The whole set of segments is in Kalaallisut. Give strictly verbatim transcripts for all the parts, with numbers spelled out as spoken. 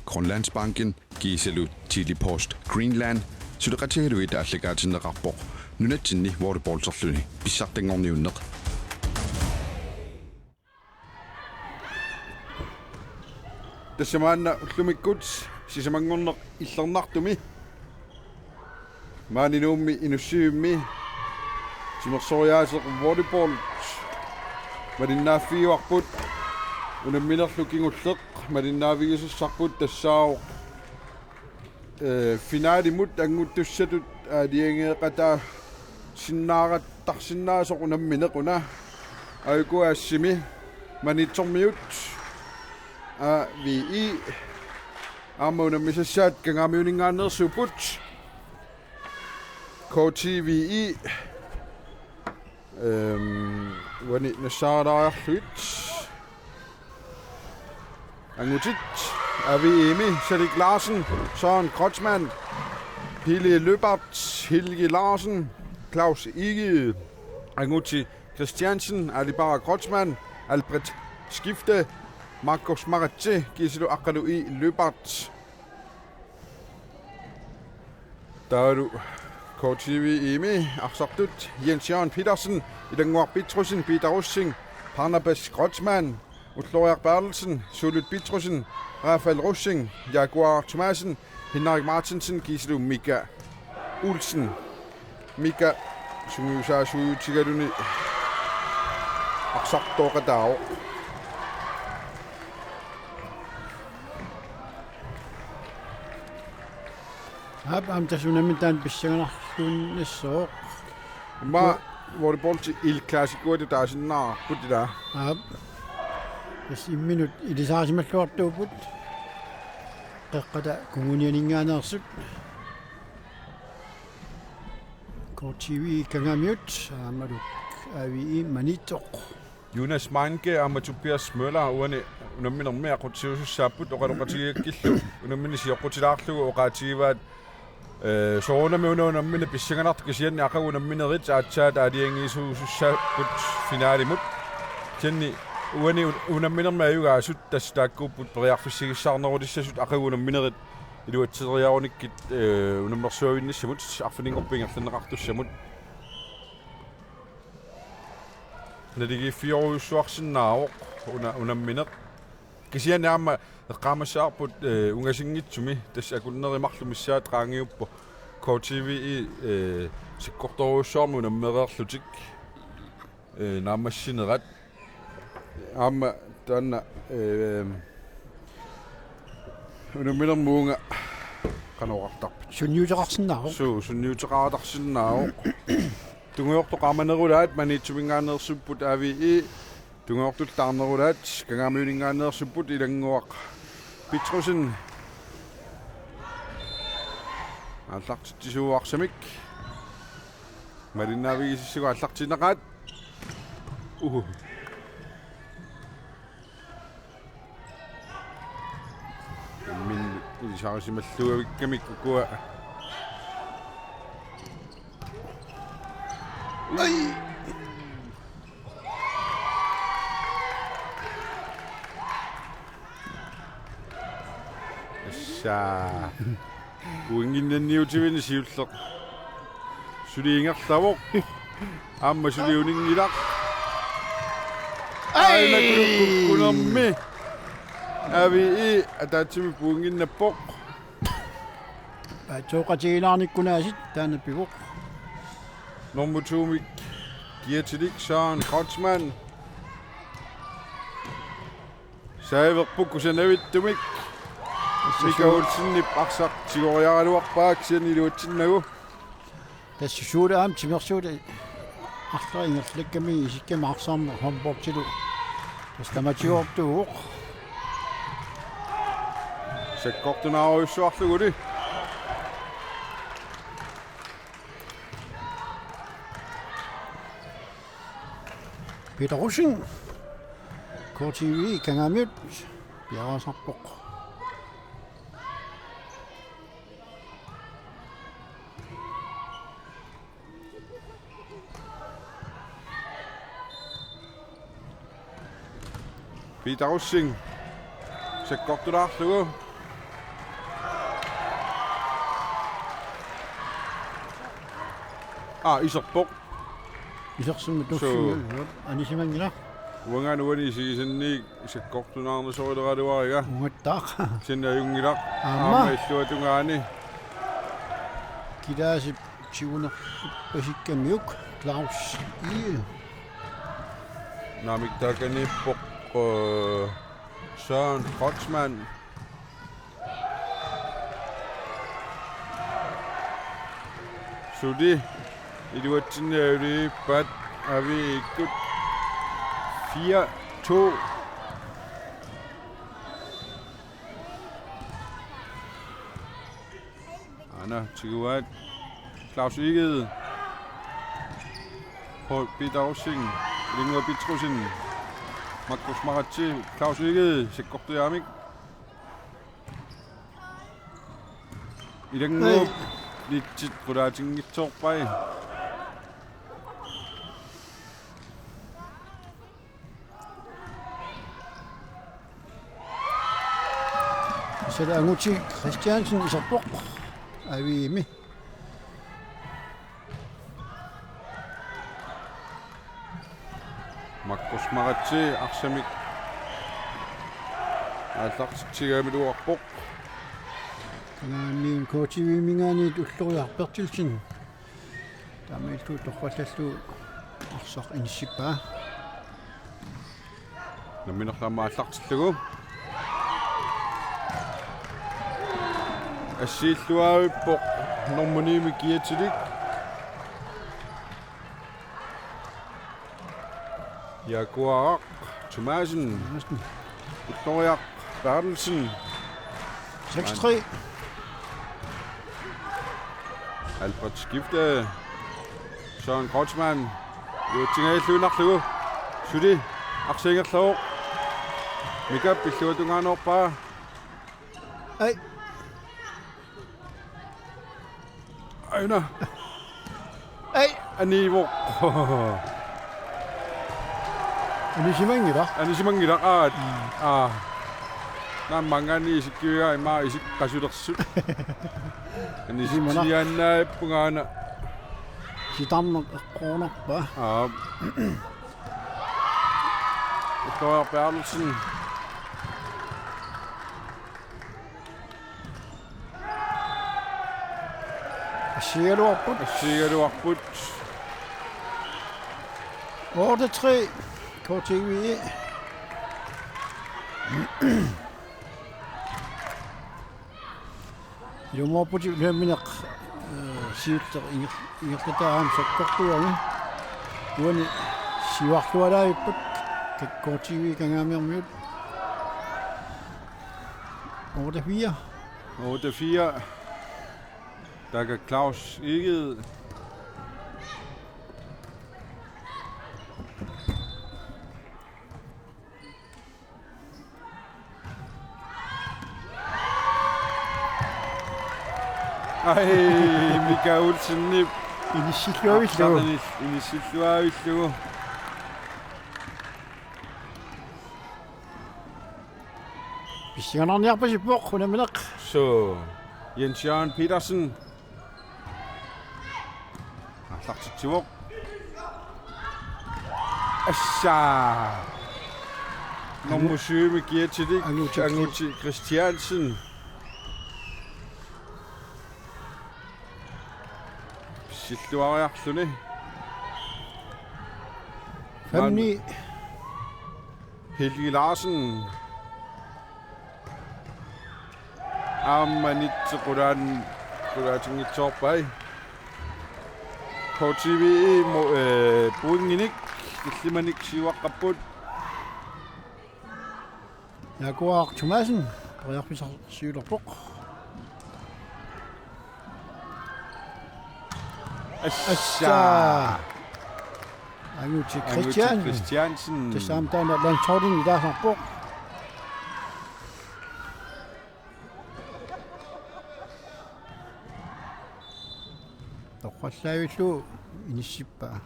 Grønlandsbanken kiisalu Tele-Post Greenland suleqatigalugit aallakaatinneqarpoq nunatsinni volleyballterluni pissartanngorniunneq. Tassa maanna ullumikkut sisamanngorneq illernartumi maani Nuummi Inussivimmi timersoriaaseq volleyball malinnaaffigivarput, unamminerlu kingulleq malinnaaffigisussarput tassaavoq, eh, finalimut annguttussatut aalajangeeqataasinnaartarsinnaasoq unammineq una A U K A S-imi Maniitsormiut A V E. Aamma unammisassaat Kangaamiuninngaanneersuupput K T V E. Ehm, uani nassaaralaariarlugit. Angutit A V E-mi: Salik Larsen, Søren Kreutzmann, Pele Løbert, Helge Larsen, Claus Egede, Anguti Christiansen, Alibara Kreutzmann, Albert Skifte, Markus Maratse kiisalu Aqqalu I. Løbert. Taavalu K T V E-mi arsartut: Jens Jørgen Petersen, Ilannguaq Petrussen, Peter Rosing, Barnabas Kreutzmann, Ulloriaq Berthelsen, Suulut Petrussen, Rafael Rosing, Jaguar Thomassen, Henrik Martinsen kiisalu Mika Olsen. Mika sungiusaasuutigaluni arsartooqataavoq. Aap, aamma tassa unammineq taanna pissanganarluinnassooq. Immaqa volleyballip El Clasicoatut taasinnaavarput ilaa. Aap. Tassa imminut ilisarisimalluartuupput. Qeqqata Kommunianinngaanneersut. K T V E Kangaamiut aammalu A V E Maniitsoq. Jonas Meinke aamma Tobias Møller uani unamminermi aqutsisussaapput oqaloqatigigakkillu unammineq sioqqutilaarlugu oqaatigivaat, eh, soorunami una unammineq pissanganartoq kisianni aqagu unamminerit aatsaat aalajangiisuusussaapput finalimut. Kisianni uani un-, unamminermi ajugaasut tassa taakkuupput periarfissagissaarnerulissasut aqagu unamminerit iluatseriarunikkit, eh, unammersuavinnissamut arfininngorpat ingerlanneqartussamut. Naligiiffiorujussuarsinnaavoq una-, unammineq. Kisianni aamma eqqaamassavarput, eh, ungasinngitsumi tassa akunneri marluk missaat qaangiuppoq K T V E, eh, sakkortoorujussuarmik unammereerlutik, eh, naammassinerat. Aamma taanna, eh, unamminermi uunga qanoq oqartarpit? Sunniuteqarsinnaavoq. Suu, sunniuteqaratarsinnaavoq. Tungujortoq qaamanerulaat Maniitsuminngaanneersuupput A V E. Tungujortullu taarnerulaat Kangaamiuninngaanneersuupput, Ilannguaq Petrussen aallartitsisuuarsamik. Malinnaavigisassagut aallartiinnaqaat. Uhu. Imminut ilisarisimalluavikkamik ukua. Ai! Tassa. Pointinnanniutivinni siulleq suli ingerlavoq. Aamma suli uninngilaq. Ai! Aajuna kukkunermi. A V E ataatsimik pointinnappoq. Paatsoqatigilaarnikkut aasiit taanna pivoq. Nummer to-mik kiatilik Søren Kreutzmann. Saaverput kusanavittumik. Mika Olsenip arsaq tigoriaraluarpaa kisianni iluatsinnagu. Tassa suulut aamma timersuut arleringerlakkamik isikkami arsarneq håndboldilu. Tassa tamatigoortuuvoq. Sakkortunaarujussuarluguli. Peter Rosing, K T V Kangaamiut, piareersarpoq. Peter Rosing sakkortulaarlugu. Aa, iserpoq. Isersimmi tussiu. Anisimanngilaq. Uangaana uani isigisanniit sakkortunaarnerusoraluariga. Uungattaaq. Kisianni ajunngilaq. Aamma. Aamma illuatungaani. Kilaasip tigunerpasikkamiuk Claus Egede. Naamik taakaniippoq, øh, Søren Kreutzmann. Suli iluatsinni ajorippaat Aviikkut fire to. Aana tiguaat Claus Egede. Poul Peter Rosing. Ilingua Petrussen. Markus Maratse. Claus Egede. Sakkortujaamik. Ilannguup. Ei. Nitsit qulaatinngitsoorpai. Suli Anguti Christiansen iserpoq. Aviimi. Markus Maratse arsamik aallartitsigaluarpoq. Kanaamiun K T V-minngaanniit Ulloriaq Berthelsen. Taamaalillugu torrallallugu arsaq inissippaa. Nammineq aamma aallartillugu. Assiilluarpoq nummer ni-mi kiatilik. Jaguaraq Thomassen. Thomassen. Victoria Berthelsen. Seks tre. Albert Skifte. Søren Kreutzmann. Juutsingajalluinnarlugu. Suli. Arsiingerlavoq. Mika pilluatungaanoorpaa. Ei. Aina. Ei. Aniivoq. Anisimanngilaq. Anisimanngilaq. Aa. Mm. Aa. Naammangaanniit isikkivigaa ima isikka qasulersut. Anisimanaq. Anisitsiaannaappungaana. Sitarneq eqqoornarpa. Aa. Victoria Berthelsen. Assiigaluarput. Assiigaluarput. Otte tre. K T V. Ilumoorputit unammineq, øh, siulleq inger-, ingerlataat aamma sakkortuugami. Uani siuarluaraavipput K T V Kangaamiormiut. Otte fire. Otte fire. Taakku Claus Egede. Ai, Mika Olsenip. Inissilluavillugu. Arsaq inis-, inissilluavillugu. Pissanganarniarpasippoq unammineq. Suu, Jens Jørgen Petersen. Aallartitsivoq. Assa. Nummer syv-mi kiatilik. Anguti Anguti Christiansen. Silluariarluni. Fem ni. Helge Larsen. Aamma nitsi qulaan-, qulaatinngitsoorpai. K T V-mi, øh, pointinik, tallimanik siuaqqapput. Jaguar Thomassen, periarfissarsiulerpoq. Assa. Assa. Anguti Anguti Christian. Christiansen. Tassa aamma taanna landsholdinik ilaasarpoq. Torrallaavillugu inissippaa.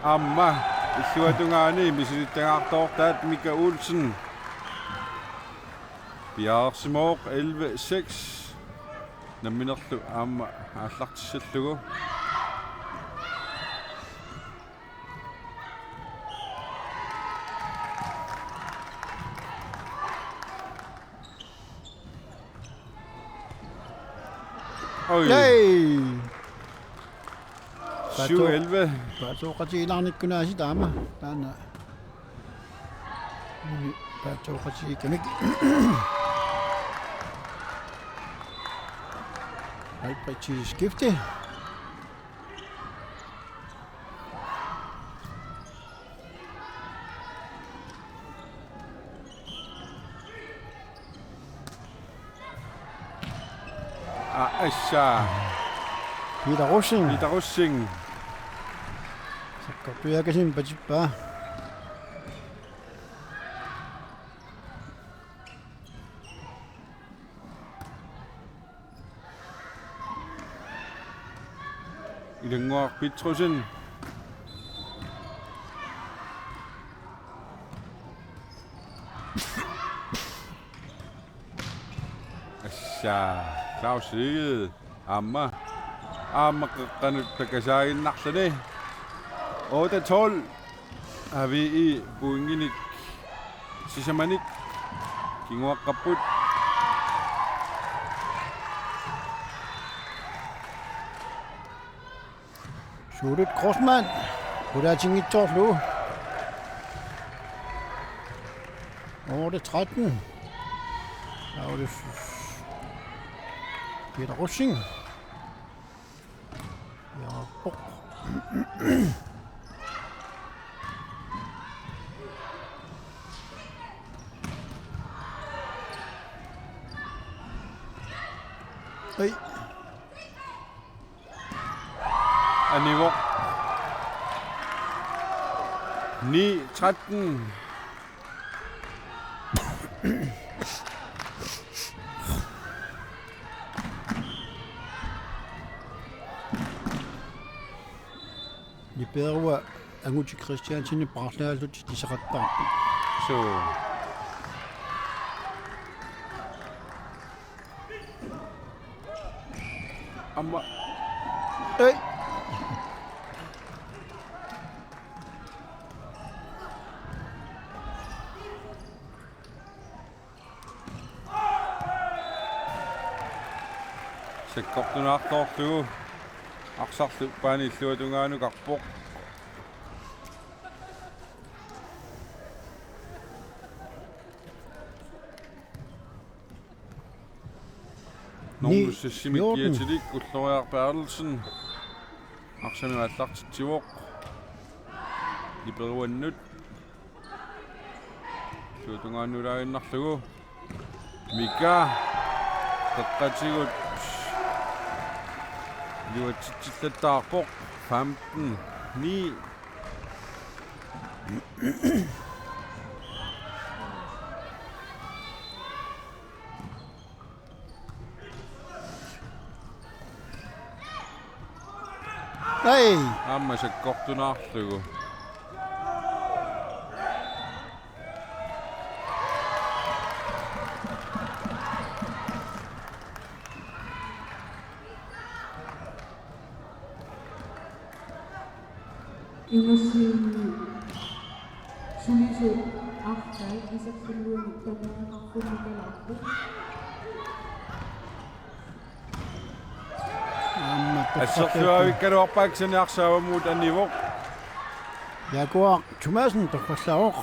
Aamma illuatungaani misilittagaartoortaat Mika Olsen. Piareersimavoq elleve seks. Namminerlu aamma aallartissallugu. Oj. Yay! Syv elleve. Paatooqatigilaarnikkut aasiit taama. Taanna. Paatooqatigiikkamik. Albrecht skifte. Aa, assa. Peter Rosing. Peter Rosing. Sakkortuaakasimmik patippaa. Ilannguaq Petrussen. Assa, Claus Egede. Aamma. Aamma qeqqanut takasaaginnarluni. Otte tolv. Aviit pointinik sisamanik kinguaqqapput. Suulut Grossmann. Qulaatinngitsoorlugu. Otte tretten. Paulus. Peter Rosing. Jakob. Hej. Anivoq. Ni tretten. Nipilerua Anguti Christiansenip paarlaallutik iseqattaarput. Suu. Aamma. Ei. Sakkortunaartoorlugu arsarlu uppaani illuatungaanut karpoq. Ni Normus Sissimik fjorten. Kiatilik Ulloriaq Berthelsen. Arsamik aallartitsivoq. Nipileruannut. Illuatungaanut nulaaginnarlugu. Mika. Qeqqatigut. Iluatsitsillattaarpoq. Femten ni. Ei. Aamma sakkortunaarlugu. Ingammik sulisoq arlaat iserfilluinnaq tamaat arfineq-marlunnik. Aamma torrallaat. Assersuaavikkaluarpaat kisianni arsaq avammut anivoq. Jakob Thomassen torrallaavoq.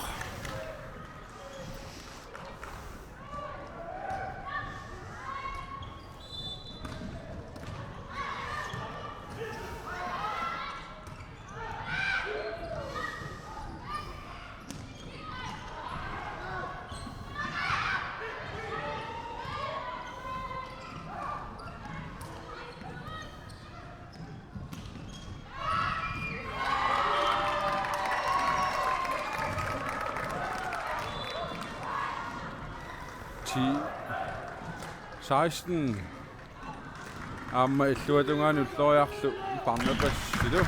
Ti seksten. Aamma illuatungaani Ulloriarlu Barnabas ilu.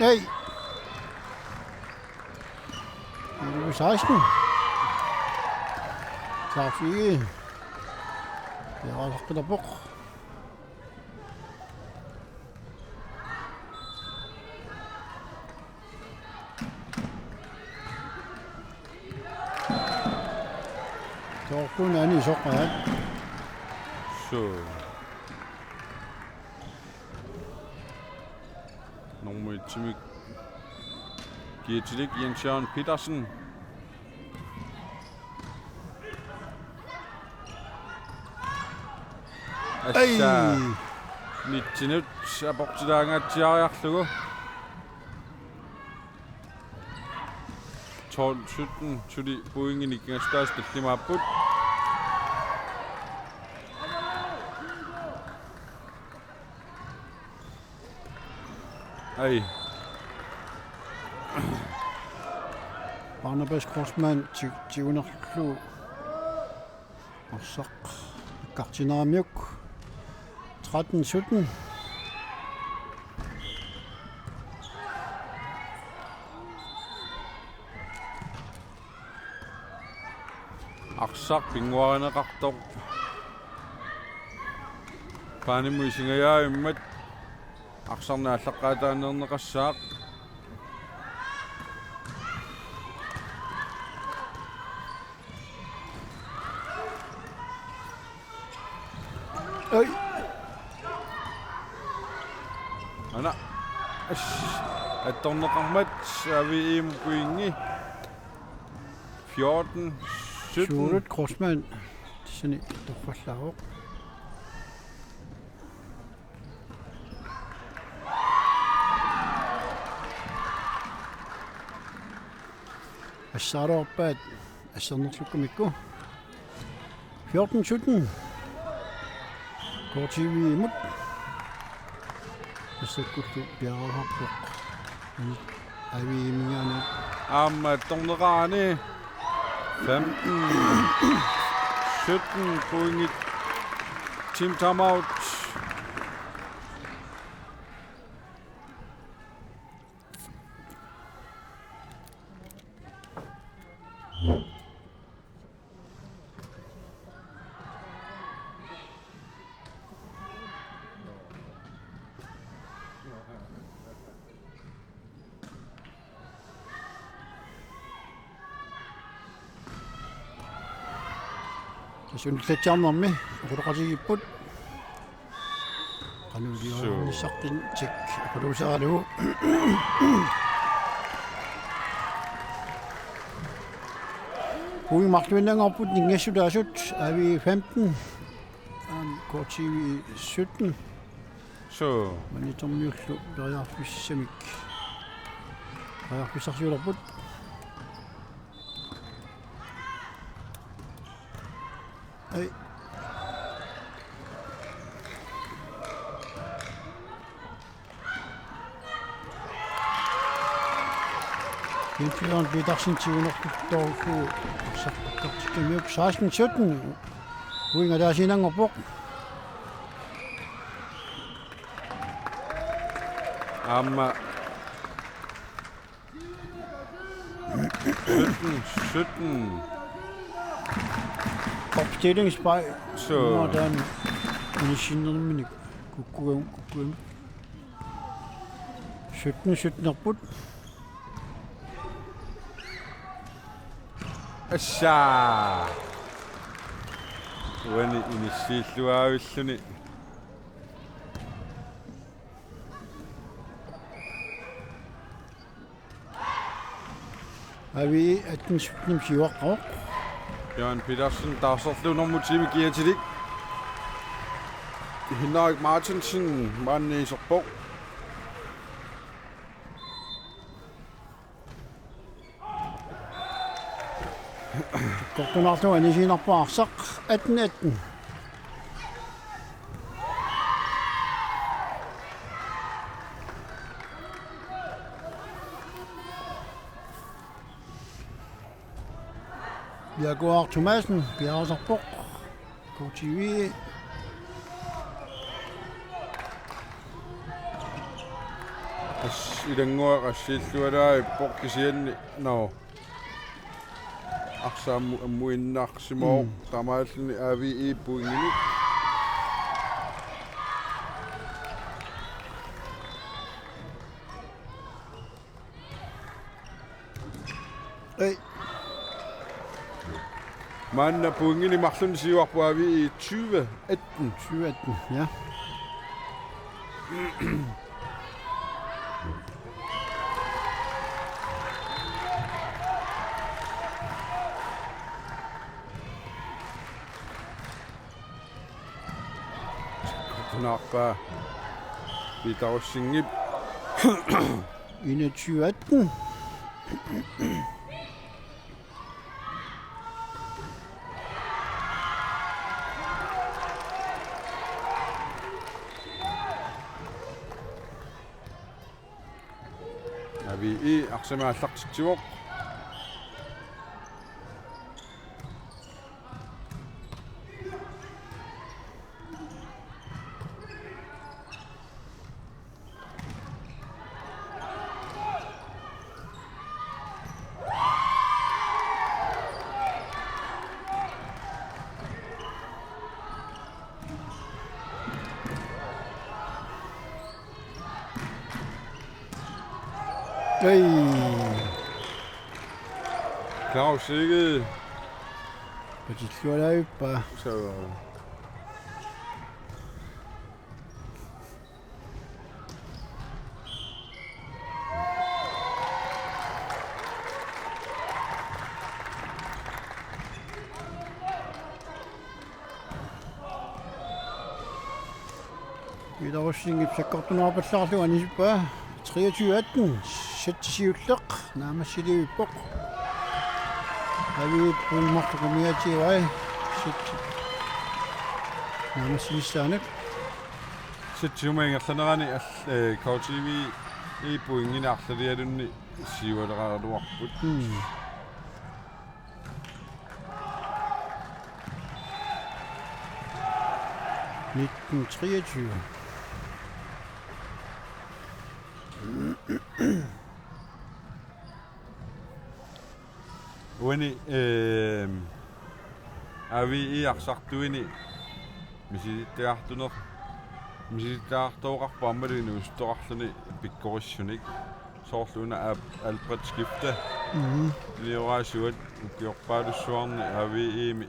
Ei. seksten. Saafii. Piareersaqqilerpoq. Toortuunaani soqqaat. Suu. Nummer et-imik kiatilik Jens Jørgen Petersen. Assa. Ei. Nitsinut aportilaangaatsiariarlugu. Tolv sytten, suli pointinik ingassutaasut tallimaapput. Ai. Barnabas Grossmann ti-, tigunerlu. Arsaq. Kartinarmiuk. Tretten sytten. Arsaq pinnguarineqartoq. Paanimut isingajaavimmat arsarneq aallaqqaataaniinneqassaaq. Oi. Ana. Ash. Attorneqarmat Aviimut pointi. Fjorten sytten. Sjuulut Grossmann. Tassani torrallaavoq. Assaaruarpaat assernerlukkamikku. Fjorten sytten. K T V-mut. Assakkullu piareersarpoq. Aviiminngaanniit. Aamma attorneqarani. Femten sytten pointit. Team timeout. Tassa unatsiarnermi oqaloqatigiipput. Qanoq iliornissaqqinnik oqaluuseralugu. Pointit marluinnanngorput, ningassutaasut, A V femten, aamma K T V sytten. Suu. Manitormiullu periarfissamik periarfissarsiulerput. Ai. Jens Jørgen Petersen tigunertuttorlu arsartartikkamiuk. Seksten sytten. Uinga taasiinanngorpoq. Aamma sytten sytten. Opstillingsfejl. Suu. Taanna inissiinerminik kukkuga-, kukkuga-. Sytten sytten-erput. Assa. Uani inissiilluaavilluni. A V atten sytten siuaqqavoq. Jørgen Petersen taarserlugu nummer ti-mik kiatilik. Henrik Martinsen maanna iserpoq. Kortunaarlugu anisinarpoq arsaq, atten atten. Jaguar Thomassen piareersarpoq. K T V. As-, ilannguaq assiillualaarpoq kisianni. Nå. Arsaq ammu-, ammuinnarsimavoq. Mm. Taamaalluni A V E pointinik. Ei. Maanna pointinik marlunnik siuarput A V E tyve atten. Tyve atten, ja. Naarpaa Peter Rosingip. Enogtyve atten. A V E arsamik aallartitsivoq. Ei. Claus Egede. Patillualaavippa. Suu. Peter Rosingip sakkortunerpallaarlugu anisippaa. Treogtyve atten. Sæt siulleq. Naammassiliivippoq. Aviup marluk umiatsiuai. Sæt naammassilissaanik. Sæt siumut ingerlanerani al-, eh, K T V E pointinik arlalialunnik siualeraluarput. Mm. Nitten treogtyve. Uani, ehm, A V E arsartuini misilittagartuner-, misilittagartooqarpoq aammalu inuusuttoqarluni pikkorissunik. Soorlu una Ab-, Albert Skifte. Mhm. Nioraasuat ukiorpaalussuarni A V E-mi,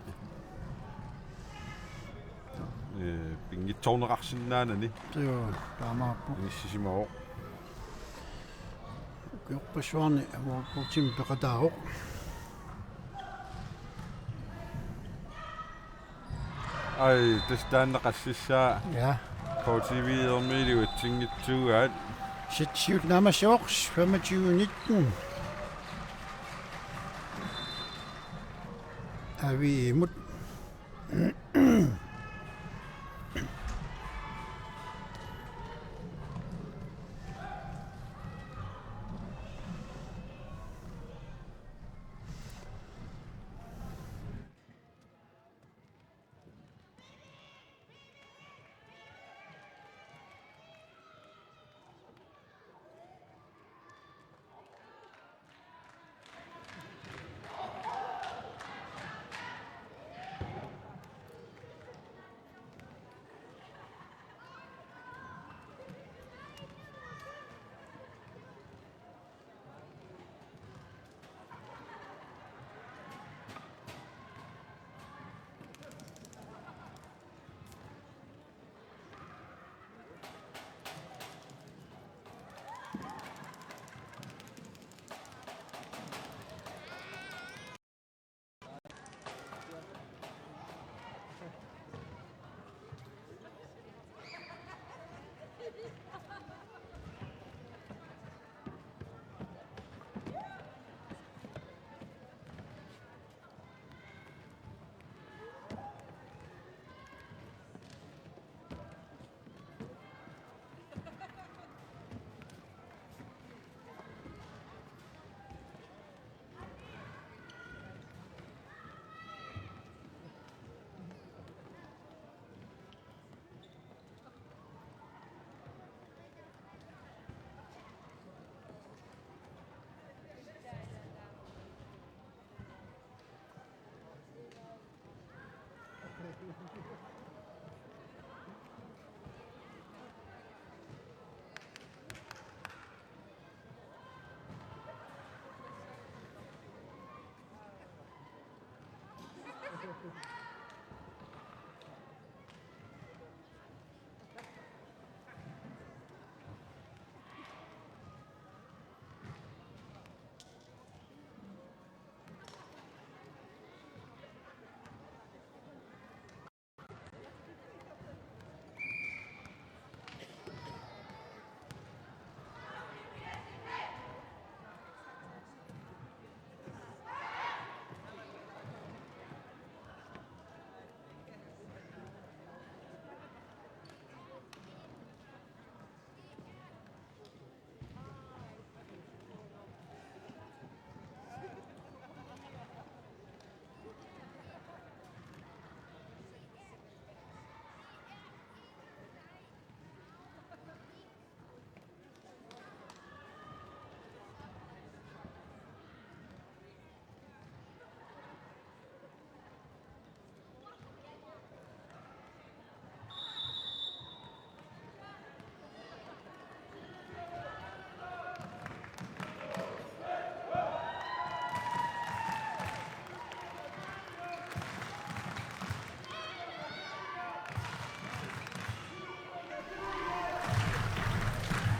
eh, pinngitsoorneqarsinnaanani. Joo, taamaappoq. Inissisimavoq. Ukiorpassuarni World Boximi peqataavoq. Ai, tassa taanna qassissaa. Ja. K T V-ermiillu atsinngitsuugaat. Sæt siulleq naammassivoq, femogtyve nitten. A V E-mut.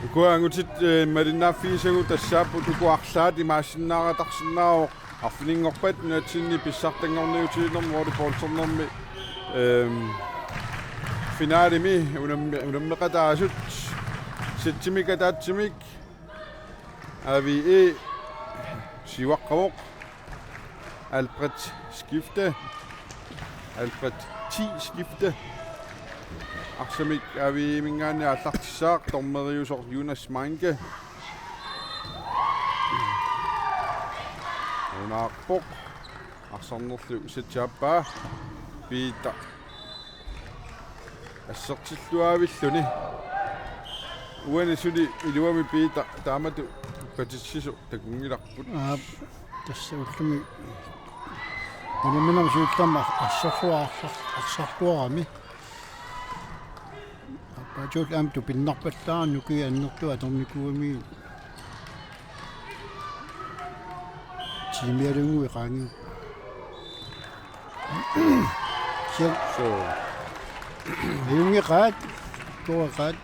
Ukua angutit, eh, malinnaaffigisagut tassaapput uku arlaat imaassinnaaratarsinnaavoq arfininngorpat nunatsinni pissartanngorniutiginermi volleyballternermi, ehm, finalemi unammi-, unammeqataasut settimik ataatsimik A V E siuaqqavoq. Alfred Skifte. Alfred T. Skifte. Arsamik A V E-minngaanniit aallartissaaq, dommeriusoq Jonas Meinke. Unaarpoq. Arsarnerlu settiappaa. Peter assertilluaavilluni. Uani suli iluamik Peter taamatut patitsisoq takunngilarput. Aap, tassa ullumi unamminermi siullermi ar-, arsorsuaq arsar-, arsarluarami. Aappaatigullu aamma tupinnarpallaarami nukiit annertuut atornikuugamigit. Tiimialunnguit qaangiupput. Siam. Suu. Ajunngilaq. Koreqaat.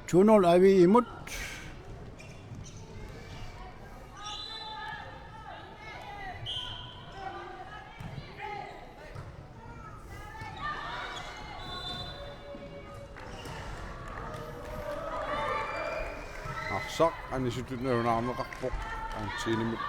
To nul A V E-mut. Arsaq anisutut nalunaarneqarpoq Argentinamut.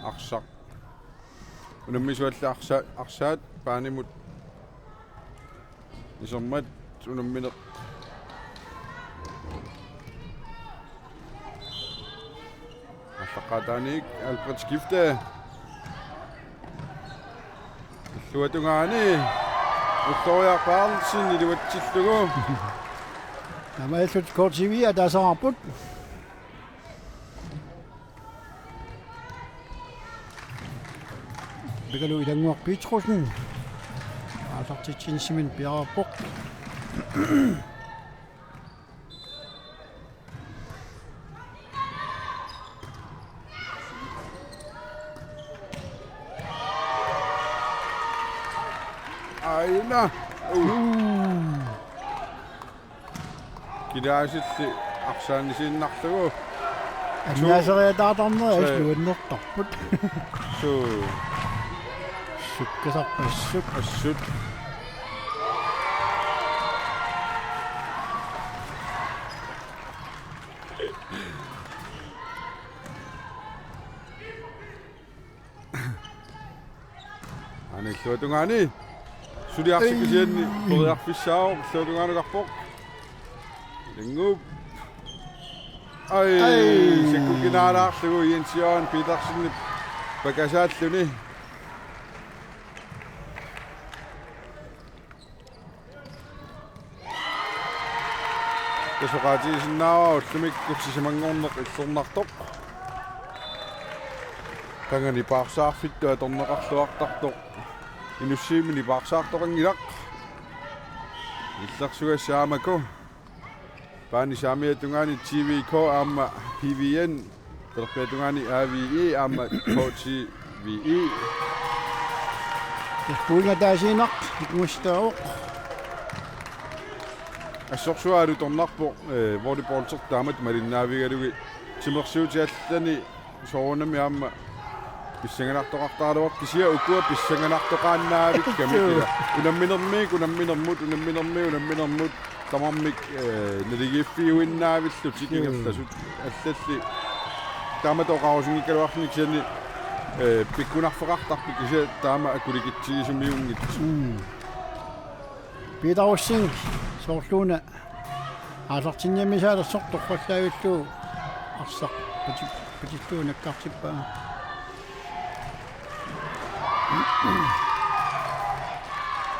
Arsaq. Unammisualli arsa-, arsaat paanimut. Isermat unammineq. Aallaqqaataaniit Alfred Skifte. Illuatungaani. Ulloriaq Berthelsen iluatsillugu. Taamaalillutik K T V ataasiarput. Pikalu Ilannguaq Petrussen. Aallartitsinissaminnut piareerpoq. Aina. Uh. Kilaasilli arsaanisiinnarlugu. Annaaseriataartarneri. Suu. Asluannertarput. Suu. Sukkasarpassuk. Assut. Aana illuatungaani. Suliarsi kisianni periarfissaavoq, illuatungaanukarpoq. Ilannguup. Ai, ai. Sikkukinaalaarlugu Jens Jørgen Petersenip pakasaalluni. Tasoqaatigisinnaavara ullumikkut sisamanngorneq illernartoq. Qanga nipaarsaarfittut atorneqarluartartoq. Inussiimi nipaarsaartoqanngilaq. Illersugassaammata. Paani saamiata tungaani T V K aamma P V N. Talerpiata tungaani A V E aamma K T V E. Puinga taasiinnaq, ikmustaavoq. Assorsuaq alutornarpoq, eh, volleyballtertaa taamatut malinnaavigalugit. Timersuutit allani soorunami aamma pissanganartoqartaraluartut kisianni ukua pissanganartoqaannaavikkami. Suu. Ila unamminermiit, unamminermut, unamminermiit, unamminermut. Tamarmik, eh, naligiiffiuinnaavillutik. Suu. Ingerlasut allalli. Taamatut oqarusunngikkaluarluni kisianni, eh, pikkunarfeqartarput kisianni taama akulikitsisumiunngitsut. Mm. Peter Rosing, soorluuna aallartinniarnissaa assortoq torrallaavillugu arsaq pati-, patillugu nakkartippaa.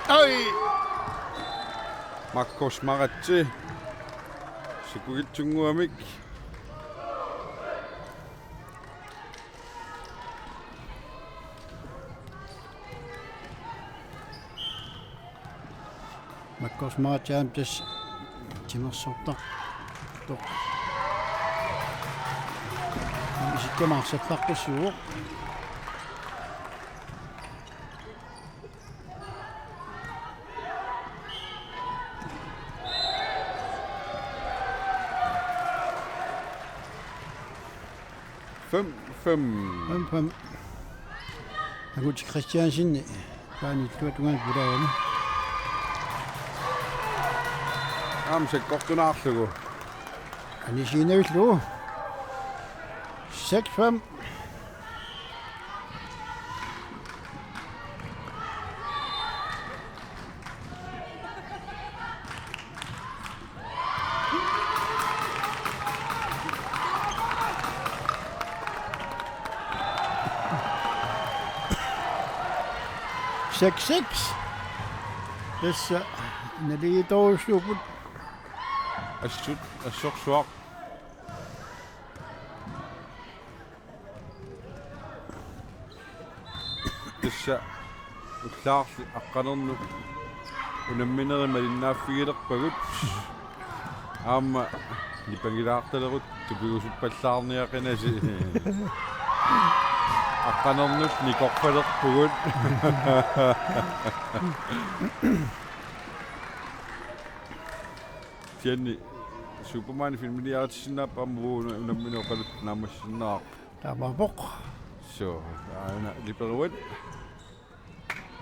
Ai! Markus Maratse. Sikkukitsunnguamik. Markus Maratse aamma tassa timersortartoq. Sikkama arsallaqqissuuvoq. Fem fem. Fem fem. Anguti Christiansen. Taanna illuatungaani pulaani. Aamma sakkortunaarlugu. Anisiinavillu. Seks fem. Seks seks. Tassa naligiittorujussuupput. Assut, assorsuaq. Tassa ullaarli aqqanernut unamminerit malinnaaffigilerpagut. Aamma nipangilaartalerutta tupigusuppallaarniaqinasi. Aqqanernut nikorpalerpugut. Kisianni Superman filmiliaritissinnaapput aamma una-, unammineq oqaluttunik naammassisinnaarpoq. Taamaappoq. So, aana liperuat.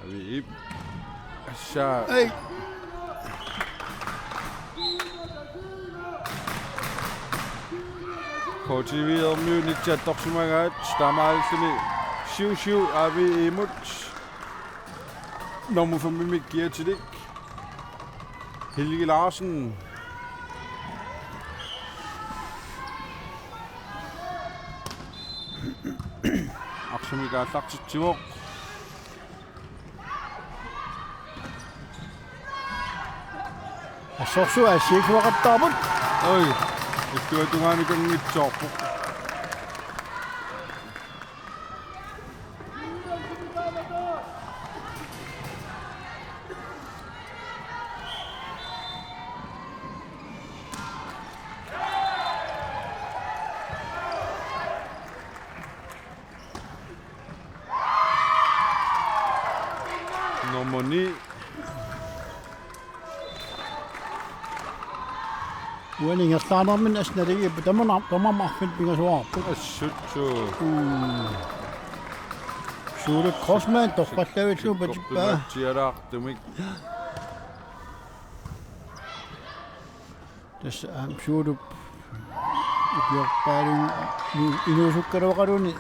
Avi Ip. Assa. Ei. K T V-ermiunit attorsimagaat taamaalilluni syv syv Avi Imut. Nummer fem-imik kiatilik. Helge Larsen. Arsamik aallartitsivoq. Assorsuaq assigiiffeqattaarput. Oj, illuatungaani kanngitsoorpoq. Nummer ni. Uani ingerlaannarmini assut naligiippoq, tamanna, tamanna arfineq-pingasuarpoq. Assut suu. Mm. Suulut Crossman torrallavillugu patippaa. Silaartumik. Tassa aamma Suulup ukiorpaalunga, inuusukkaluaqaluni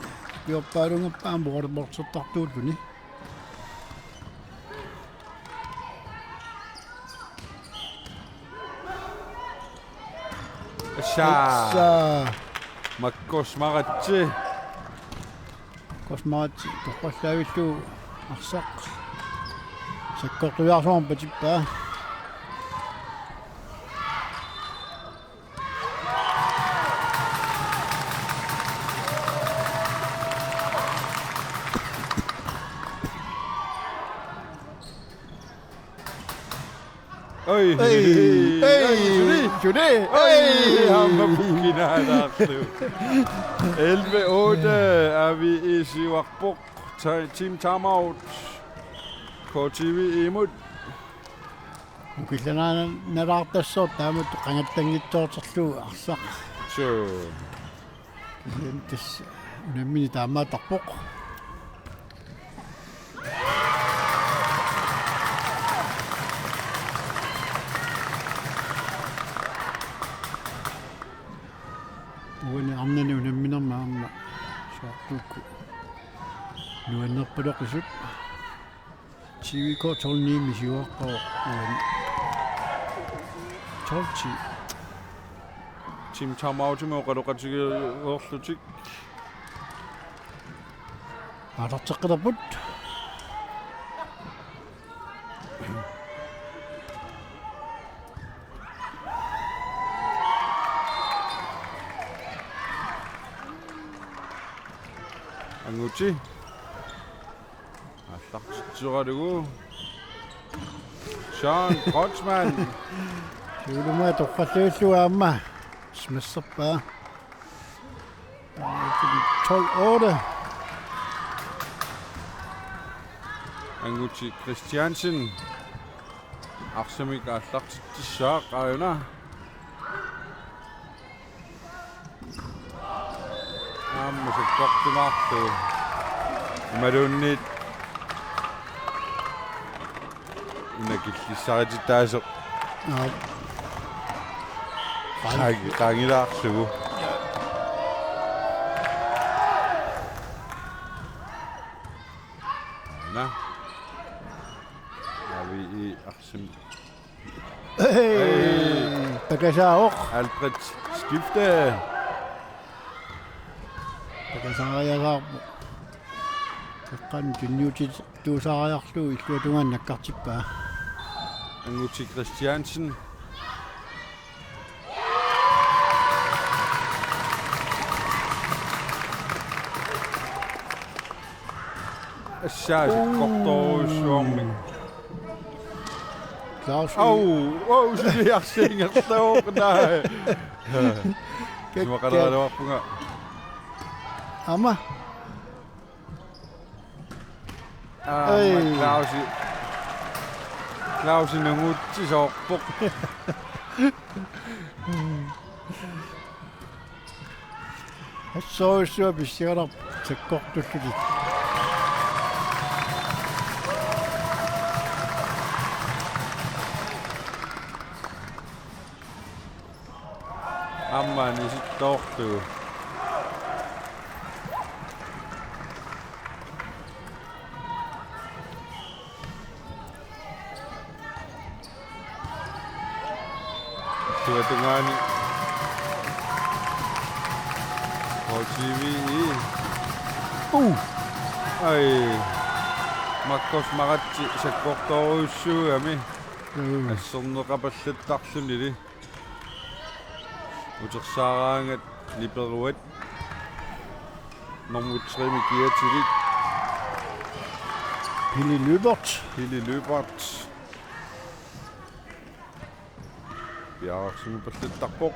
ukiorpaalunga aamma vuorporsertartuulluni. Assa. Assa. Makkos Maratsi. Kosmaratsi torrallavillugu arsaq sakkortujaarsuarmik patippaa. Oj, ei, oj, ei, suli, suli, oj, ei, aamma pukinaalaarlu. Elleve otte, Avi isiuarpoq, ta-, team timeout. K T V imut. Ukillanaanalaartassaaq taamatut qangattanngitsoortorlugu arsaq. Suu. Tassa unammineq taamaattarpoq. Uani arnani unamminermi aamma soorluukkut nuannerpaloqisut. T V K tolv ni-mi siuaqqavoq uani. Tolv ti. Team timeoutimi oqaloqatigeerlutik. Aallarteqqilerput. Anguti. Aallartitsoralugu. Sean Kreutzmann. Siuluma torrallavillugu aamma smasserpaa. Tolv otte. Anguti Christiansen. Arsamik aallartitsissaaq aajuna. Aamma sakkortumaarlugu. Imaluunniit una killissarititaasoq. Aap. Qaang-, qaangilaarlugu. Aana. Avi i arsam. Hey! Pakasaavoq. Alfred skifte. Pakasaariasaarpoq. Taqqan tunniutittuusaariarlugu illuatungaani nakkartippaa. Anguti Christiansen. Assaasik kortorujussuarmik. Claus. Au, au, suliarsiingertooq naa. Kekka. Isumaqalaaraluarpunga. Aamma. Aamma. Ei. Clausi. Clausi nungutsisoorpoq. Assorujussuaq pissanganarpoq sakkortullutik. Aamma anisittoorlugu. Illuatungaani H T V. Uh. Ai. Markus Maratse sakkortorujussuugami. Mm. Asserneqapallattarlunili. Utersaaraangat niperuat. Nummer tre-mi kiatilik. Pili Lyberth. Pili Lyberth. Piareersimapallattarpoq.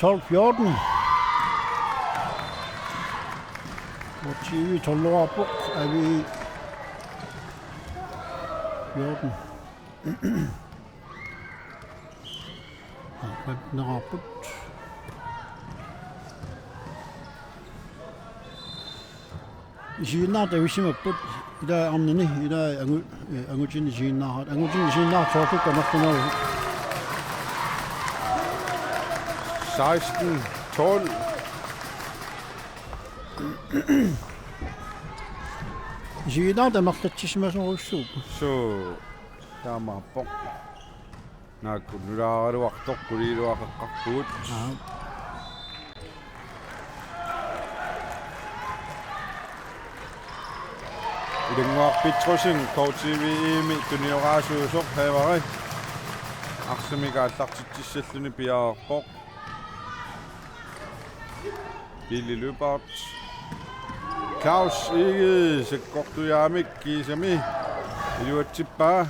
Tolv fjorten. H T V tolv-oorpoq, Avi fjorten. Aappat naqarput. Isiginnaartut avissimapput, ila arnani, ila angu-, eh, angutini isiginnaaraat, angutini isiginnaaraat soorlu amerlanerlugu. Seksten tolv. Isiginnaartut amerlatsissimasorujussuupput. Suu, taamaappoq. Naakku nulaaraluartoq quliiluaqeqqarpugut. Aap. Ilannguaq Petrussen K T V-mi tunioraasuusoq Havari. Arsamik aallartitsissalluni piareerpoq. Pili Lyberth. Claus Egede sakkortujaamik kiisami iluatsippaa.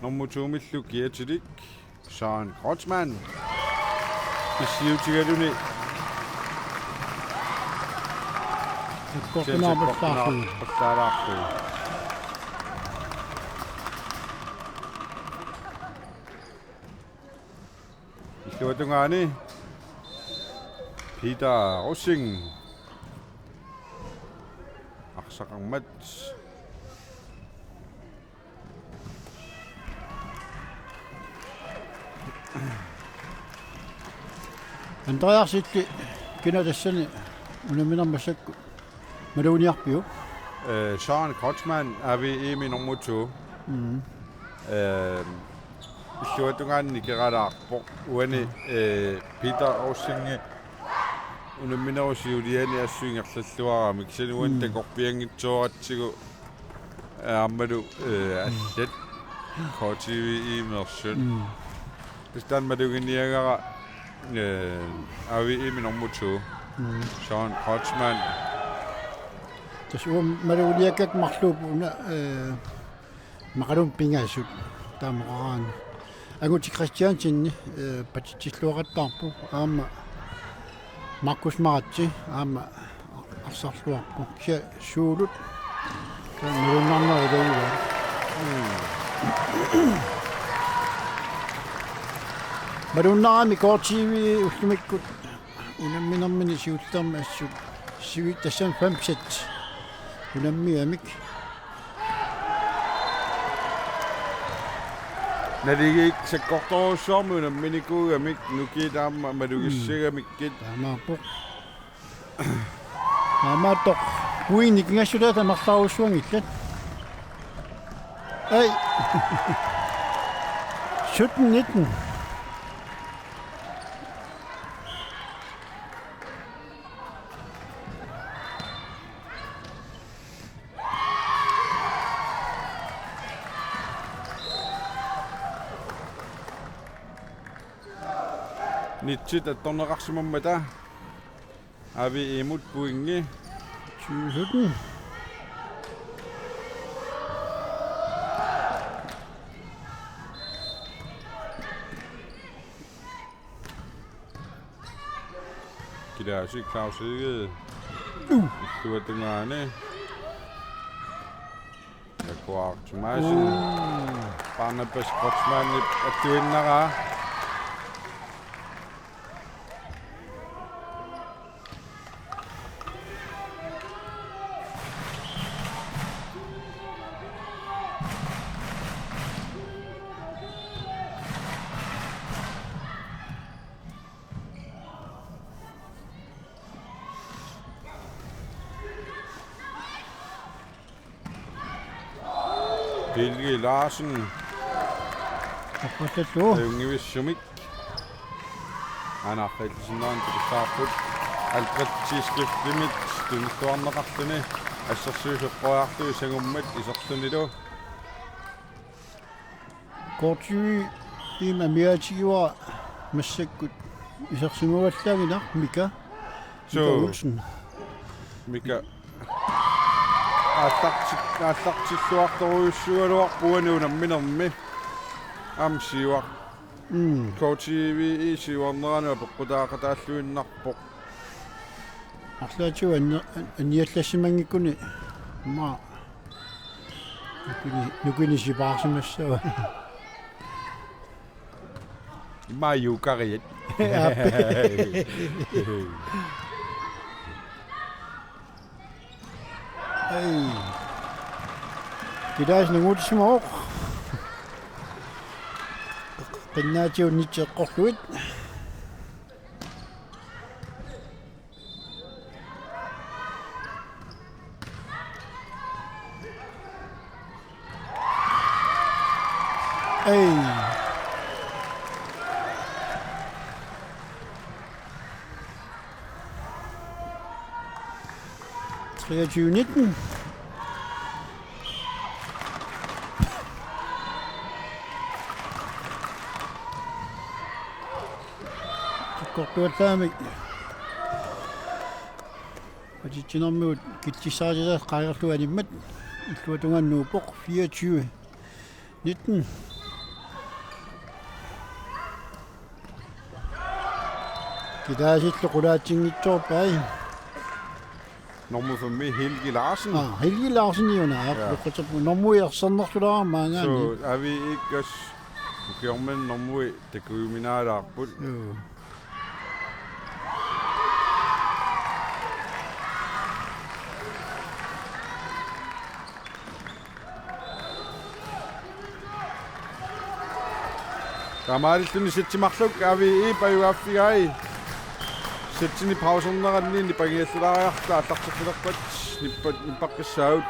Nummer to-millu kiatilik Søren Kreutzmann. Issiutigaluni. Sakkortunaarpallaarlugu. Illuatungaani Peter Rosing. Arsaqarmat. Andreas, illit kina tassani unammineq massakkut maluginiarpiuk? Eh, Søren Kreutzmann, A V E-mi nummer to. Mm. Eh, illuatungaani nikeralaarpoq. Uani, eh, Peter Rosing unamminerup siuliani assut ingerlalluarami. Kisianni uani Mm. takorpianngitsooratsigu aammalu, eh, allat K T V-meersut. Mm. Tassa taanna maluginiagara, eh, A V E-mi nummer to. Mm. Søren Kreutzmann. Tassa uanga malugiakka marluupput una, eh, maqalun pingasut taamaqaraanni. Anguti Christiansen, eh, patitsilluaqattaarpoq aamma Markus Maratse aamma arsarluarpoq. Kisianni Suulut taanna malunnarnerat ilagivaat. Malunnarami K T V ullumikkut unamminermini siullermi assut sivi tassani fem sæt unammigamik. Naligiit sakkortoorujussuarmik unamminikuugamik nukiit aamma malugissagamikkit. Taamaappoq. Taamaattoq. Uinnik ingassutaat amerlaarujussuanngillat. Ai. Sytten nitten. Nitsit attorneqarsimammata A V E-mut pointi. Tyve sytten. Kilaasi Claus Egede. Uh. Illuata tungaani. Jaguar Thomassen. Uh. Barnabas Kreutzmannip attuinnaraa. Helge Larsen. Aqqussallugu. Ajunngivissumik. Anaqqillisinnaanut tukussaarput. Albrecht Tiskiftimit tunilluarneqarluni. Assersuisoq eqqoriarlugu sangummat iserlunilu. K T V-mi amigaatigaara massakkut isersimavallaannginnaq Mika. Mika Suu. Olsen. Mika. Aallarti-, aallartilluartorujussuugaluarpoq uani unamminermi. Aamma siuar-. Mm. K T V-mi siuarnerani apeqqutaaqataalluinnarpoq. Arlaatigut anni-, an-, anniallassimanngikkunik immaqa nukini-, nukinisipaarsimassava. Immaqa juukariat. Aap. Ai. Kilaasi nunguutissimavoq. Qinnaatigut nitsit eqqorlugit. Ei. Treogtyve nitten. Sakkortuallaamik. Patitsinermigut kitsissarititaat qaangerlugu animmat. Illuatungaani Nuupoq fireogtyve nitten. Kilaasillu qulaatsinngitsoorpai. Nummer fem, Helge Larsen. Aa, Helge Larsen iuna. Ja. Loqqaterpu nummer ersernertulaarmaangaani. Suu, A V E-kkas ukiormanna nummer takujuminaalaarput. Joo. Taamaalilluni sætti marluk A V E pajugaaffigai. Sættini pauserneranni nipangiallalaariarluta aallartiffilerpat nippat nippaqqissaagut.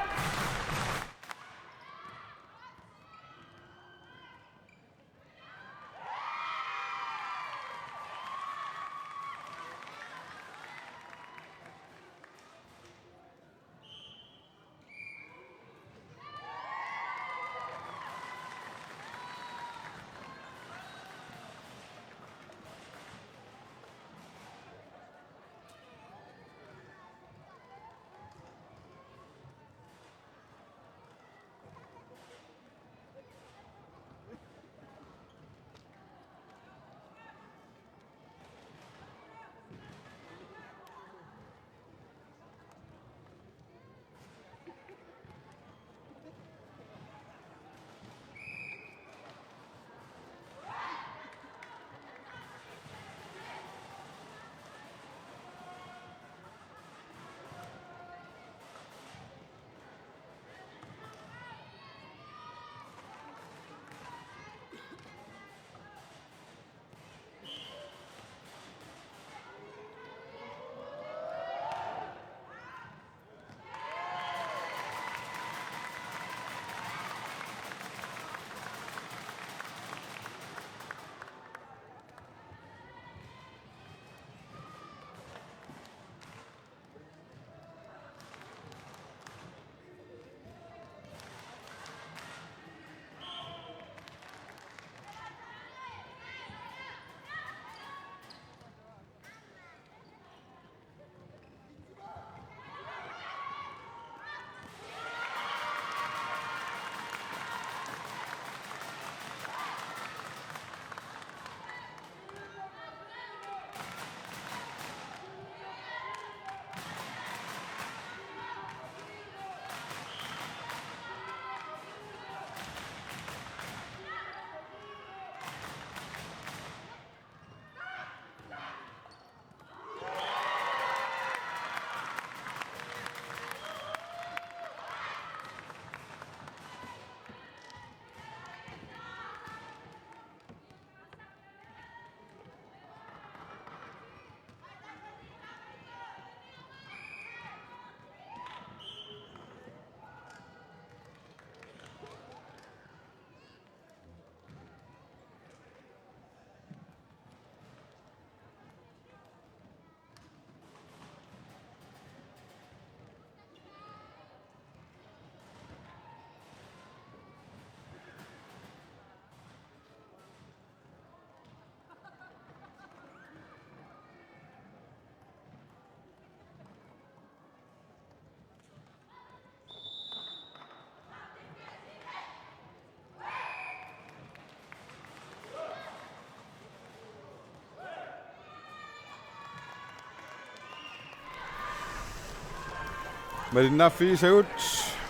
Malinnaaffigisagut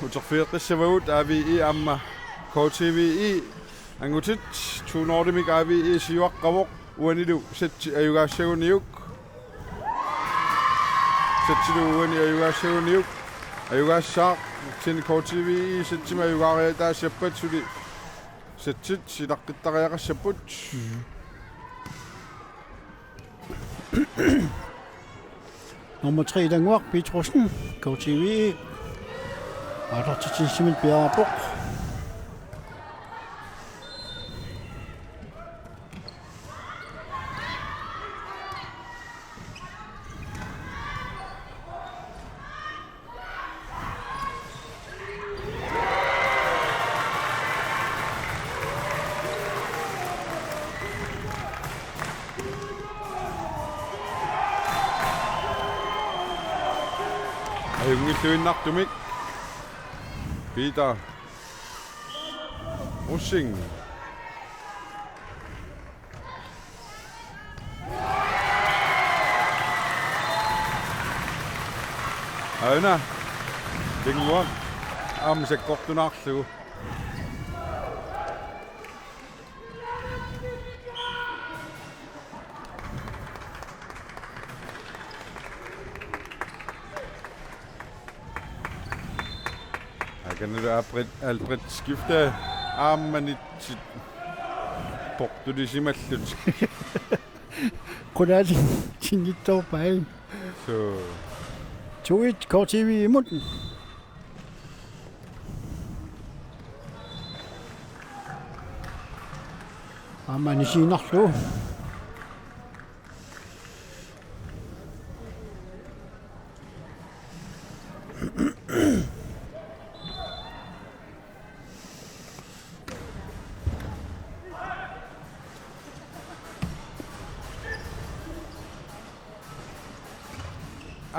uterfigeqqissavagut A V E aamma K T V E. Angutit to nul-imik A V E siuaqqavoq, uanilu sætti ajugaassaguniuk. Sættilu uani ajugaassaguniuk. Ajugaassaaq, kisianni K T V E sættimik ajugaariataasiappat suli sættit silaqqittariaqassapput. Mm. Nummer tre, Ilanguaq Petrussen, K T V E. Aallartitsissummik piareerpoq. Ajunngilluinnartumik Peter Rosing. Aana. Ilanguaq aamma sakkortunaarlugu. Akanulu Albert, Albert skifte aamma nitsit portulisimallut. Qulaatinngitsoorpai. So. To et K T V E-mut. Aamma anisiinnarlugu.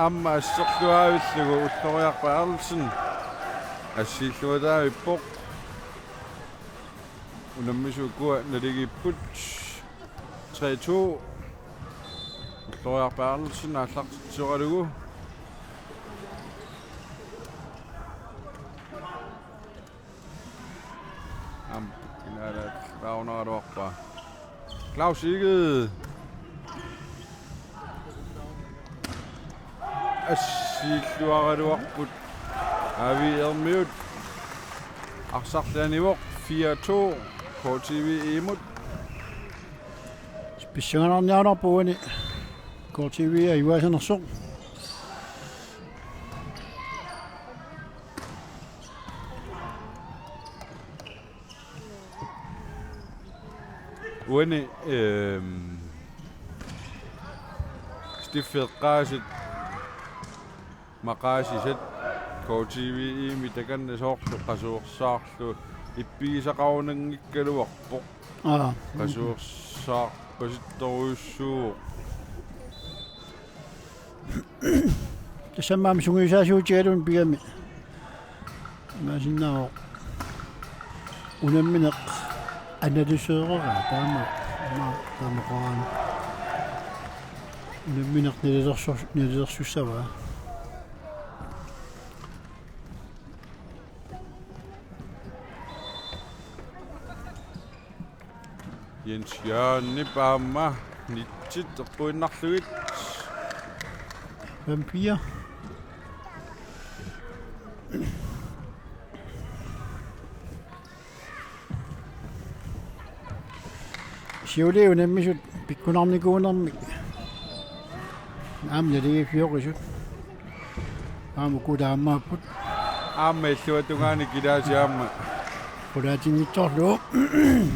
Aamma asserluaavillugu Ulloriaq Berthelsen assiilluataavippoq. Unammisut ukua naligiipput. Tre to. Ulloriaq Berthelsen aallartitsioralugu. Aamma, inaalaat launaraluarpaa. Claus Egede. Assiilluaraluarput A V E-miut. Arsarlaanivoq fire to K T V E-mut. Pissanganarniarnerput uani K T V E ajugaasanersoq. Uani, ehm, Steffi Eqqaasit maqaasisat K T V E-mi takanna soorlu qasuersaarlugu ippigisaqarunanngikkaluarpoq. Aa. Qasuersaarpasittorujussuuvoq. Tassami aamma sungiusaasuutigaluni pigami. Imaassinnaavoq unammineq analyseereraa taama, ma-, taama qaraana. Unammineq nalilersus-, nalilersussavaa. Jens Jørgenip aamma nitsit eqquinnarlugit. Fem fire. Siuliani unammisut pikkunarnikuunermik. Aamma naligiiffioqisut. Aamma uku taamaapput. Aamma illuatungaani kilaasi aamma. Qulaatinngitsoorlugu.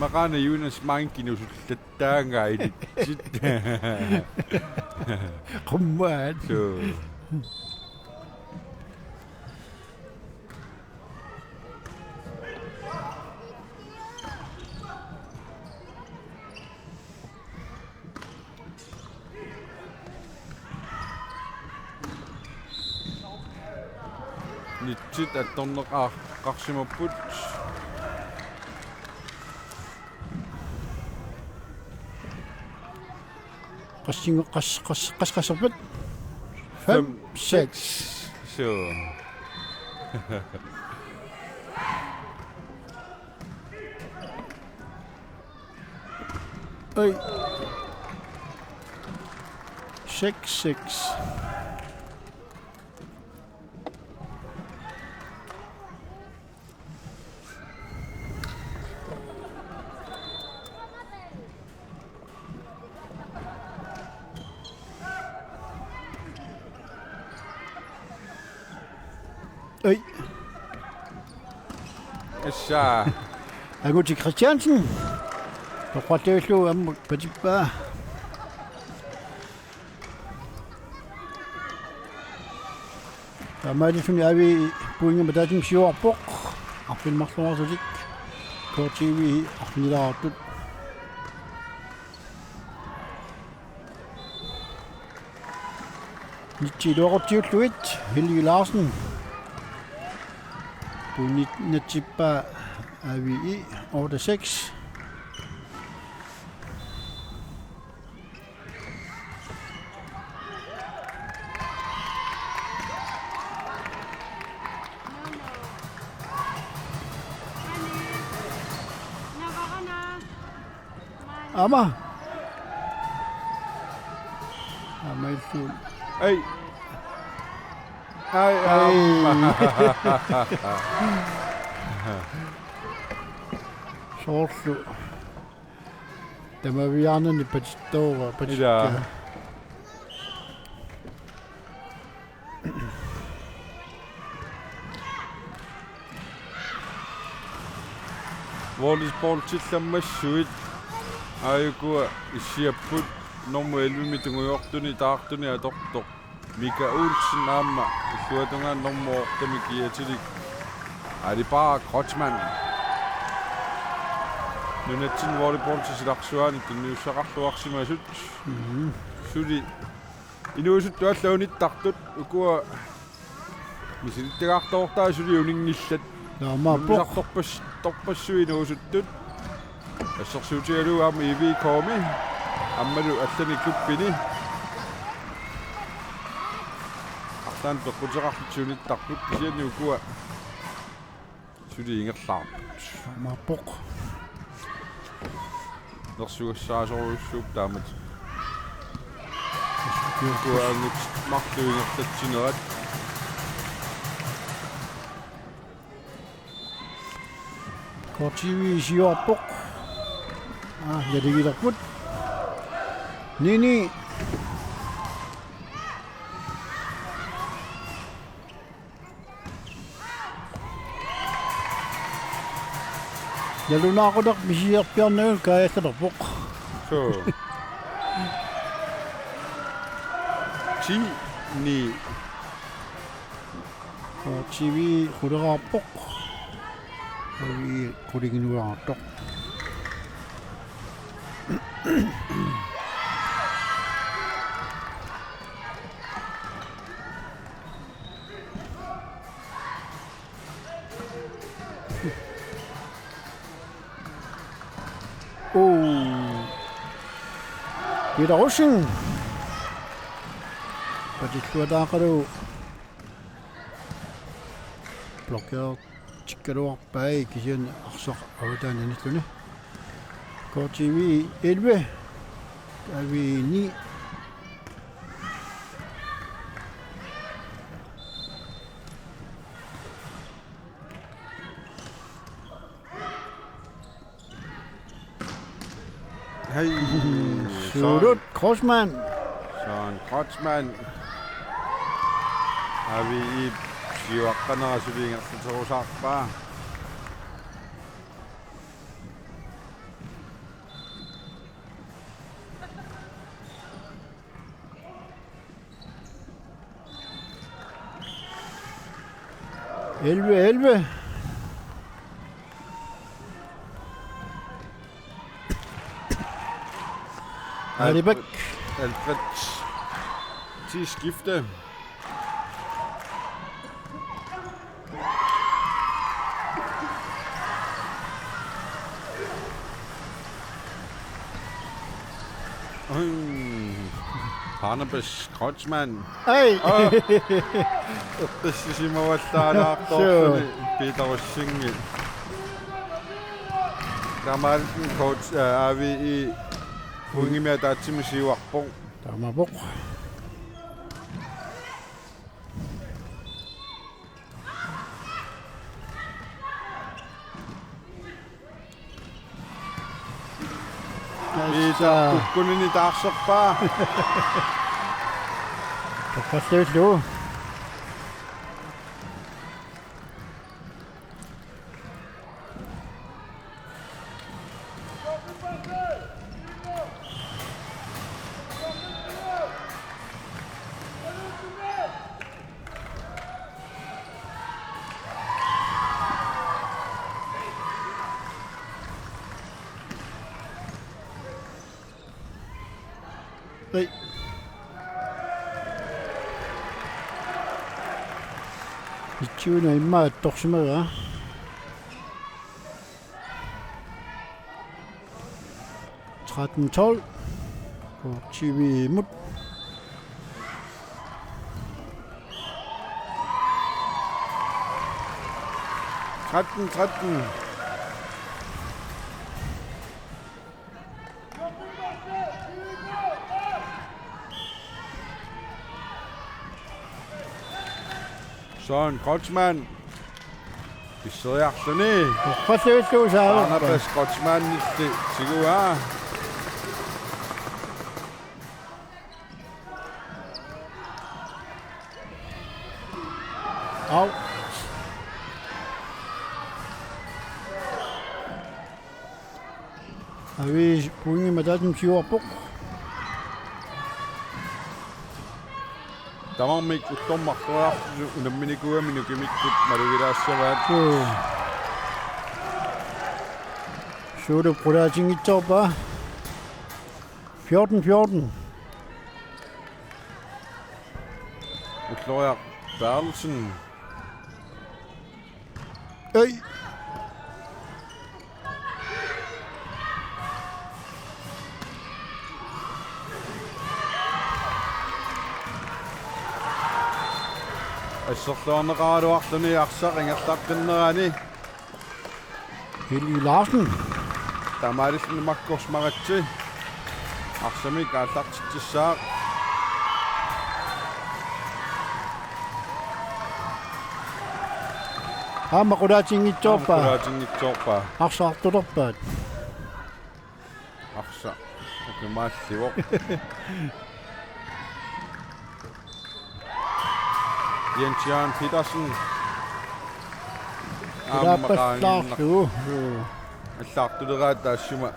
Maqaana Jonas Mankin usullattaangaa initsit. Qummaat. Suu. Nitsit attorneqarsimapput. Qassinga-, qas-, qas-, qas-, qasserpat? Fem, fem, seks. Seks. Suu. Oj. Seks seks. Oj. Issa. Anguti Christiansen. Toqqallavillugu aamma patippaa. Taamaalilluni A V I pointimik ataatsimik siuarpoq. Arfineq-marlunngorlutik. K T V arfinilaartut. Nitsi iluaqutsiullugit, Helge Larsen. Pointit natsippaa A V I otte seks. Aamma. Aamma illuun. Ei. Ai, aamma. Soorlu. Tamaviaanani patittoora, patikka. Ilaa. Volleyballillu massakkut aajukua issiapput nummer elleve-mi tungujortuni taartuni atortoq. Mika Olsen aamma illuatungaani nummer otte-mi kiatilik. Alibaa Kreutzmann. Nunatsinni volleyballip silarsuaani tunniussaqarluarsimasut. Mhm. Suli inuusuttut allanut unittartut ukua misilittagaqartoortaa suli uninngillat. Naammaappoq. Unnuisartorpas-, torpassuit inuusuttut. Assersuutigalugu aamma I V K-mi. Aammalu allani klubbini. Arlaannik peqquteqarlutik unittarput kisianni ukua suli ingerlaarput. Naammaappoq. Nersugassaasorujussuupput taamatut. Ukua angut marluk ingerlatsinerat. K T V siuarpoq. Aa, naligiilerput. Ni ni. Nalunaaqutaq misiliilerpiarnagu kaajallarpoq. Suu. Ti ni. K T V quleraarpoq. K T V qulingiluaartoq. Oo. Peter Rosing. Patilluataaqalu. Blokeertikkaluarpai kisianni arsaq avataani anilluni. K T V elleve. A V I ni. Hej. Sulut Kreutzmann. Søren Kreutzmann. A V I siuaqqanera suli ingerlaterusaarpaa. Elleve elleve. Alibek. Alfred. Ti skifte. Øj. Barnabas Kreutzmann. Hey. Åh. Eqqissisimavallaalaartoorluni. Suu. Piitarussingit. Taamaalilluni coach, aa, A V E pointimik ataatsimik siuarpoq. Taamaappoq. Iisa kukkunini taarserpaa. Toqqassuullu. Ei. Itsuuna immaqa attorsimavaa. Tretten tolv. K T V imod. Tretten tretten. Søren Kreutzmann. Pisseriarluni. Uffalluulluusaa. Barnabas Kreutzmannilli tiguaa. Au. Avis pointimik ataatsimik siuarpoq. Tamarmik ullormartoriarlutik unamminikuugamik nukimikkut malugilaassavaat. Suu. Suulup qulaatinngitsoorpaa. Fjorten fjorten. Ulloriaq Berthelsen. Ei. Asserluarneqaraluarluni arsaq ingerlaqqinnerani. Eli Larsen. Taamaalilluni Markus Maratse. Arsamik aallartitsissaaq. Aamma qulaatinngitsoorpaa. Aamma qulaatinngitsoorpaa. Arsaq artulerpaat. Arsaq. Ukimaallivoq. Jens Jørgen Petersen. Aamma qaangiinnaq. Ilaappallaarlugu. Allaartuleraat taassuma.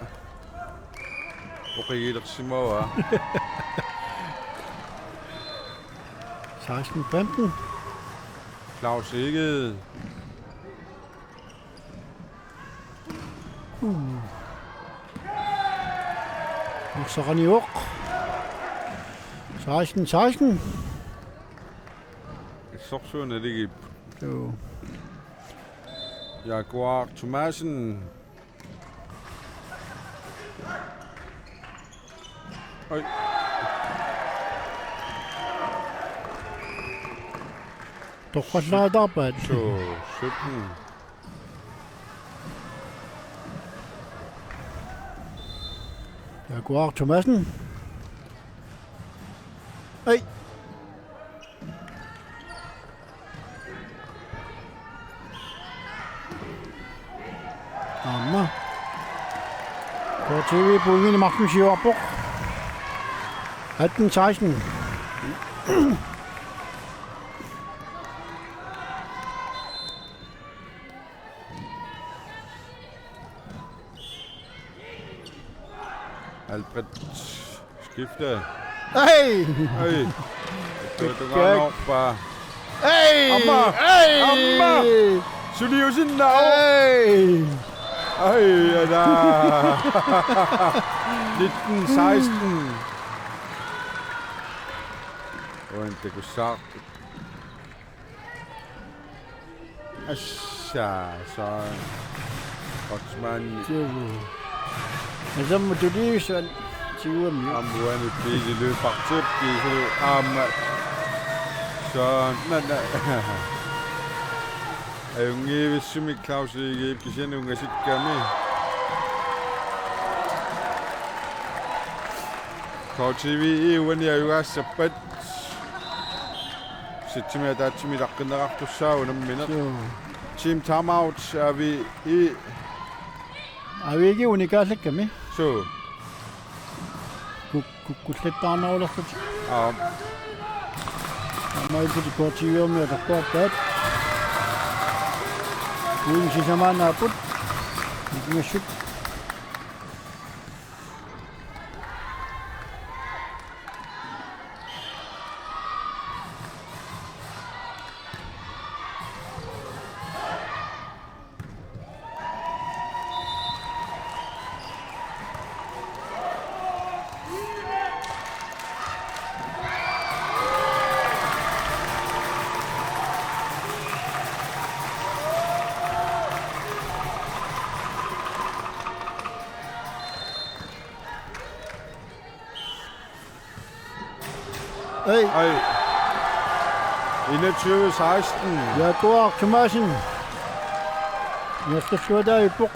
Oqigilersimavaa. Seksten femten. Claus Egede. Arsaq qaniuvoq. Seksten seksten. Sorsuunaligip. Joo. Jaguar Thomassen. Oj. Toqqallaataarpaat. Suu, sytten. Jaguar Thomassen. Ei. Aamma. K T V pointimik ataatsimik siuarpoq. Atten seksten. Alfred skifte. Ei! Ei. Tungaanut. Ei! Aamma! Ei! Aamma! Suliusinnaavoq. Ei! Ei, ala. Nitten seksten. Uantakussaaq. Assa, så Otsman. Tiugu. Asamma tuliusan tiuami. Aamma uani Pele Løbertip kiisu aamma Sådan. Ajunngivissimik Claus Egedep kisianni ungasikkami. K T V-i uani ajugaassappat. Sitsimi ataatsimik ilaqqinneqartussaavoq unammineq. Joo. Team timeout, A V I. A V I-kkut unikaallakkami. Suu. Kuk-, kukkullattaarnerulerlutik. Aap. Aamma illutik K T V-ermiut atortuarpaat. Uini sisamaannaapput. Nikingassut. Ei. Ei. Enogtyve seksten. Jaguar Thomassen. Ingerlalluataavippoq.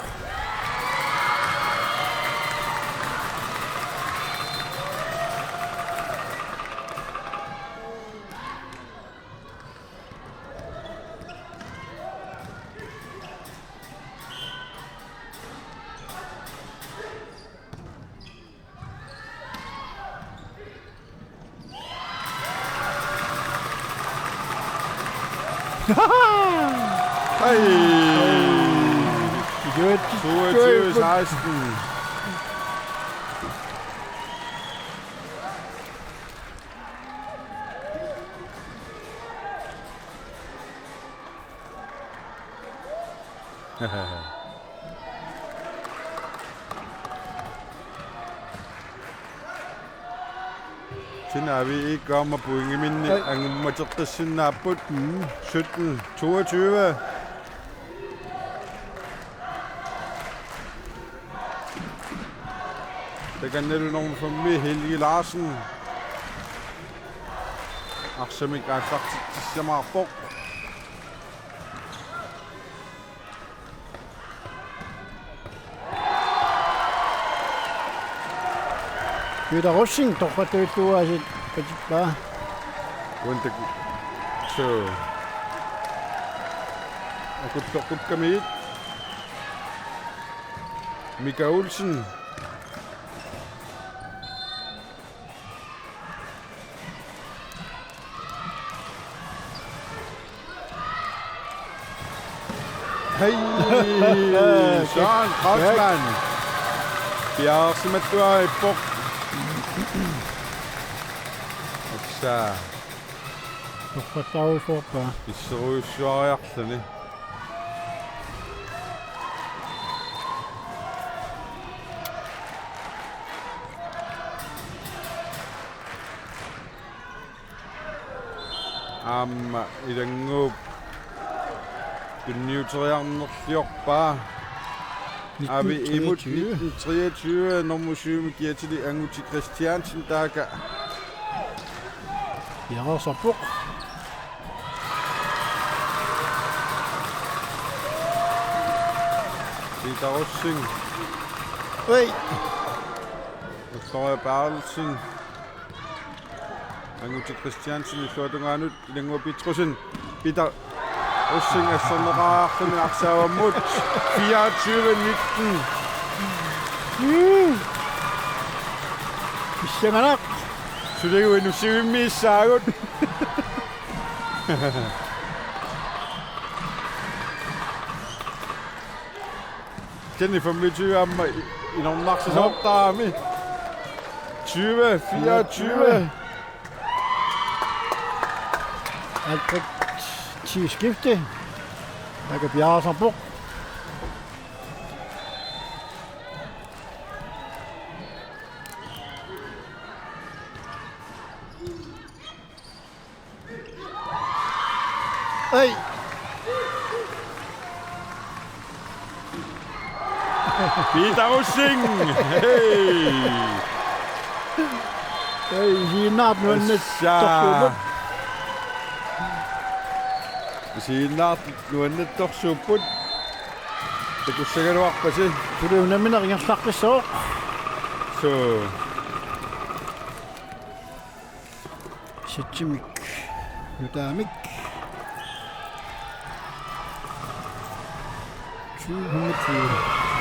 Ai. Idiot. Toogtyve seksten. Kina A V I-kkut aamma pointiminni Ai. angummateqqissinnaavaat. Mm. Sytten toogtyve. Takannalu nummer fem, Helge Larsen. Arsamik aallartitsissamaarpoq. Peter Rosing, torrattuilluaasiit patippaa. Uantak. So. Akuttoqqukkamiit. Mika Olsen. Hej, Søren Kreutzmann. Piareersimattuarippoq. Assa. Torrattaarujussuarpaa. Pisserujussuariarluni. Aamma Ilannguup tunniuteriarnerliorpaa. Avi imut nitten treogtyve. Nitten treogtyve, nummer syv, Kiatili Anguti Christiansen, taaka. Piareersarpoq. Peter Rosing. Oi. Victoria Berthelsen. Anguti Christiansen illuatungaanut, Ilannguaq Petrussen. Peter Rosing asserneqarluni arsaavammut. Fireogtyve nitten. Mm. Pissanganaq. Suligu inusivimmiissaagut. Kini femogtyve aamma i-, inornarsisoortarami. Tyve fireogtyve. Albert T. Skifte. Taaka piareersarpoq. Ei. Peter Rosing. Hej. Ei, hiinaap nuanneq. Assa. Torsuumut. Isiginnaartut nuannertorsuupput. Takussagaluarpasi. Tuli unammineq ingerlaqqissaaq. Suu. Sitsimik. Nutaamik. Tyve hundrede.